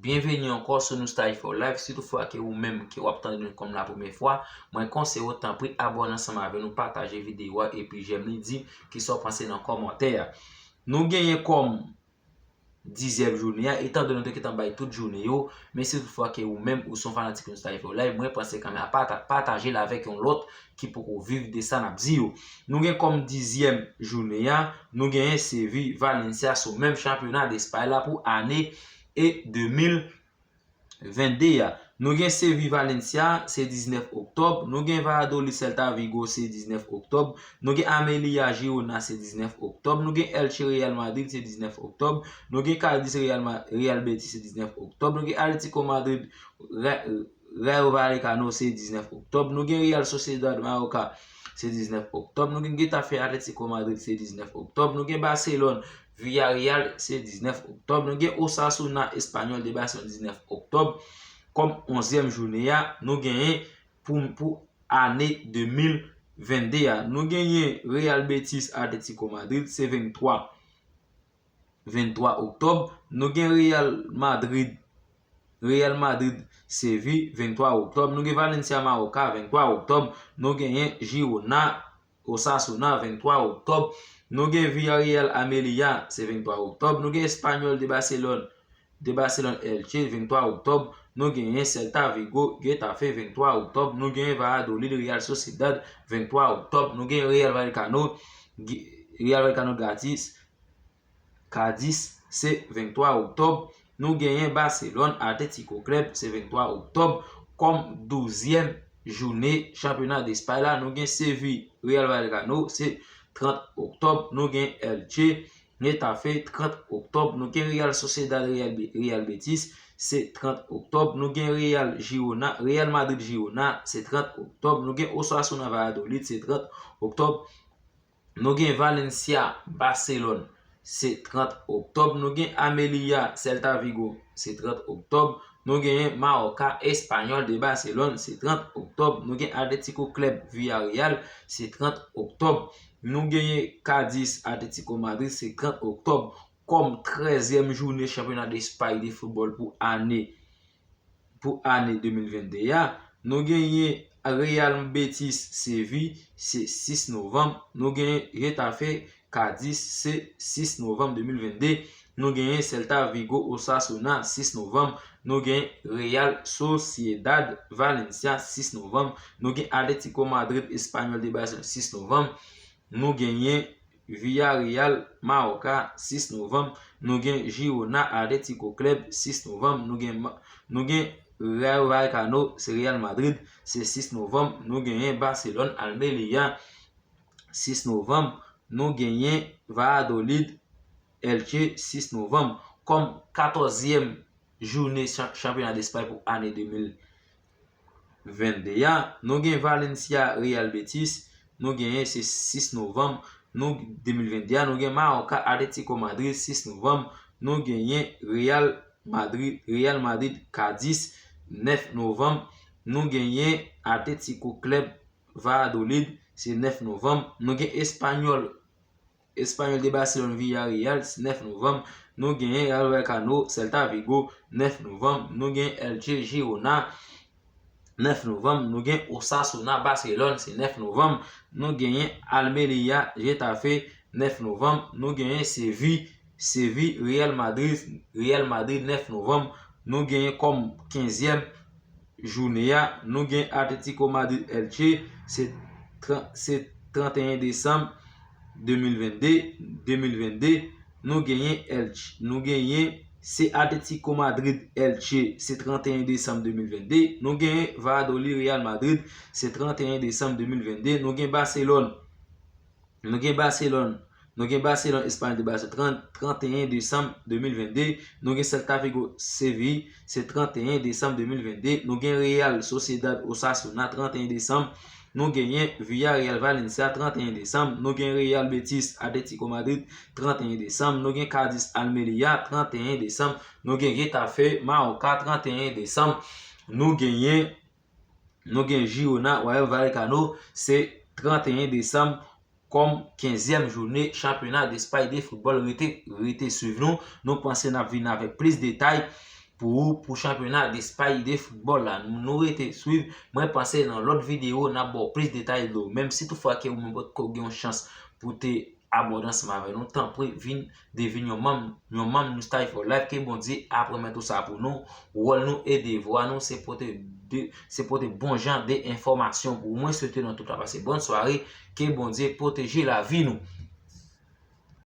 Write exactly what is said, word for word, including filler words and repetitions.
Byenveni ankò sou Nou Style for Life. Si toutfwa ke ou menm ke w ap tande nou kòm la premyè fwa, mwen konseye w tanpri abòne ansanm avè nou, pataje videyo a epi jèm li, di ki sa w panse nan kòmantè a. Nou genyen kòm dizyèm jounen an, etan donnen nou te gentan bay tout jounen yo, men si toutfwa ke ou menm ou se yon fanatik Nou Style for Life, mwen panse kanmenm a pata-, pataje l avèk yon lòt ki poko viv de sa n ap di yo. Nou gen kòm dizyèm jounen an, nou genyen Seville Valencia sou menm chanpyona Despay la pou ane e de mil vennde a. Nou gen Seville Valencia, se diznèf oktòb. Nou gen Valladolid Celta Vigo, se diznèf oktòb. Nou gen Almeria Girona, se diznèf oktòb. Nou gen Elche Real Madrid, se diznèf oktòb. Nou gen Cadiz Real Ma-, Real Betis, se diznèf oktòb. Nou gen Atletico Madrid Ra-, Rayo Vallecano, se diznèf oktòb. Nou gen Real Sociedad Mallorca, se diznèf oktòb. Nou gen Getafe Atletico Madrid, se diznèf oktòb. Nou gen Barcelone Villarreal, se diznèf oktòb. Nou gen Osasuna Espanyòl de Barcelone, diznèf oktòb. Kòm onzyèm jounen an, nou genyen pou, pou ane de mil vennde a. Nou genyen Real Betis Atletico Madrid, se venntwa, venntwa oktòb. Nou gen Real Madrid, Real Madrid Seville, venntwa oktòb. Nou gen Valencia Mallorca, venntwa oktòb. Nou genyen Girona Osasuna, venntwa oktòb. Nou gen Villarreal Almeria, se venntwa oktòb. Nou gen Espanyòl de Barcelone, de Barcelone Elche, venntwa oktòb. Nou genyen Celta Vigo Getafe, venntwa oktòb. Nou genyen Valladolid Real Sociedad, venntwa oktòb. Nou gen Real Vallecano, Gi-, Real Vallecano Cadiz, Cadiz, se venntwa oktòb. Nou genyen Barcelone Atletico Club, se venntwa oktòb. Kòm douzyèm jounen chanpyona Despay la, nou gen Seville Real Vallecano, se trant oktòb. Nou gen Elche Getafe, trant oktòb. Nou gen Real Sociedad Real Be-, Real Betis, se trant oktòb. Nou gen Real Girona, Real Madrid Girona, se trant oktòb. Nou gen Osasuna Valladolid, se trant oktòb. Nou gen Valencia Barcelone, se trant oktòb. Nou gen Almeria Celta Vigo, se trant oktòb. Nou genyen Mallorca Espanyòl de Barcelone, se trant oktòb. Nou gen Atletico Club Villarreal, se trant oktòb. Nou genyen Cadiz Atletico Madrid, se trant oktòb. Kòm trèzyèm jounen chanpyona Despay de foutbòl pou ane, pou ane de mil vennde a. Nou genyen Real Betis Seville, se sis novanm. Nou genyen Getafe Cadiz, se sis novanm de mil vennde. Nou genyen Celta Vigo Osasuna, sis novanm. Nou genyen Real Sociedad Valencia, sis novanm. Nou gen Atletico Madrid Espanyòl de Barcelone, sis novanm. Nou genyen Villarreal Mallorca, sis novanm. Nou gen Girona Atletico Club, sis novanm. Nou gen Ma-, nou gen Rayo Vallecano, se Real Madrid, se sis novanm. Nou genyen Barcelone Almeria, sis novanm. Nou genyen Valladolid Elche, sis novanm. Kòm katòzyèm jounen chan-, chanpyona Despay pou ane de mil vennde a. Nou gen Valencia Real Betis, nou genyen se sis novanm, nou, de mil vennde a. Nou gen Mallorca Atletico Madrid, sis novanm. Nou genyen Real Madrid, Real Madrid Cadiz, nèf novanm. Nou genyen Atletico Club Valladolid, se nèf novanm. Nou gen Espanyòl, Espanyòl de Barcelone Villarreal, se nèf novanm. Nou genyen Rayo Vallecano Celta Vigo, nèf novanm. Nou gen Elche Girona, nèf novanm. Nou gen Osasuna Barcelone, se nèf novanm. Nou genyen Almeria Getafe, nèf novanm. Nou genyen Seville, Seville Real Madrid, Real Madrid, nèf novanm. Nou genyen kòm kenzyèm jounen an, nou gen Atletico Madrid Elche, se tran-, se tranteyen desanm de mil vennde, de mil vennde. Nou genyen Elche, nou genyen se Atletico Madrid Elche, se tranteyen desanm de mil vennde. Nou genyen Valladolid Real Madrid, se tranteyen desanm de mil vennde. Nou gen Barcelone, nou gen Barcelone, nou gen Barcelone Espanyòl de Barcelone, trant, tranteyen desanm de mil vennde. Nou gen Celta Vigo Seville, se tranteyen desanm de mil vennde. Nou gen Real Sociedad Osasuna, tranteyen desanm. Nou genyen Villarreal Valencia, tranteyen desanm. Nou gen Real Betis Atletico Madrid, tranteyen desanm. Nou gen Cadiz Almeria, tranteyen desanm. Nou gen Getafe Mallorca, tranteyen desanm. Nou genyen, nou gen Girona Rayo Vallecano, se tranteyen desanm. Kòm kenzyèm jounen chanpyona Despay de foutbòl. Rete, rete swiv nou. Nou panse n ap vin avèk plis detay pou ou pou chanpyona de Spy de foutbòl la. Nou, nou rete swiv. Mwen panse nan lòt videyo, n ap ba w plis detay do. Menm si toutfwa ke ou menm potko gen yon chans pou te abòne ansanm avè nou, tanpri vin devin yon manm, yon manm nou Style for Life. Ke Bondye ap remèt ou sa pou nou. Wòl nou e devwa nou se pote de, se pote bon jan de enfòmasyon pou ou. Mwen swete nou tout ap pase bòn sware. Ke Bondye pwoteje lavi nou.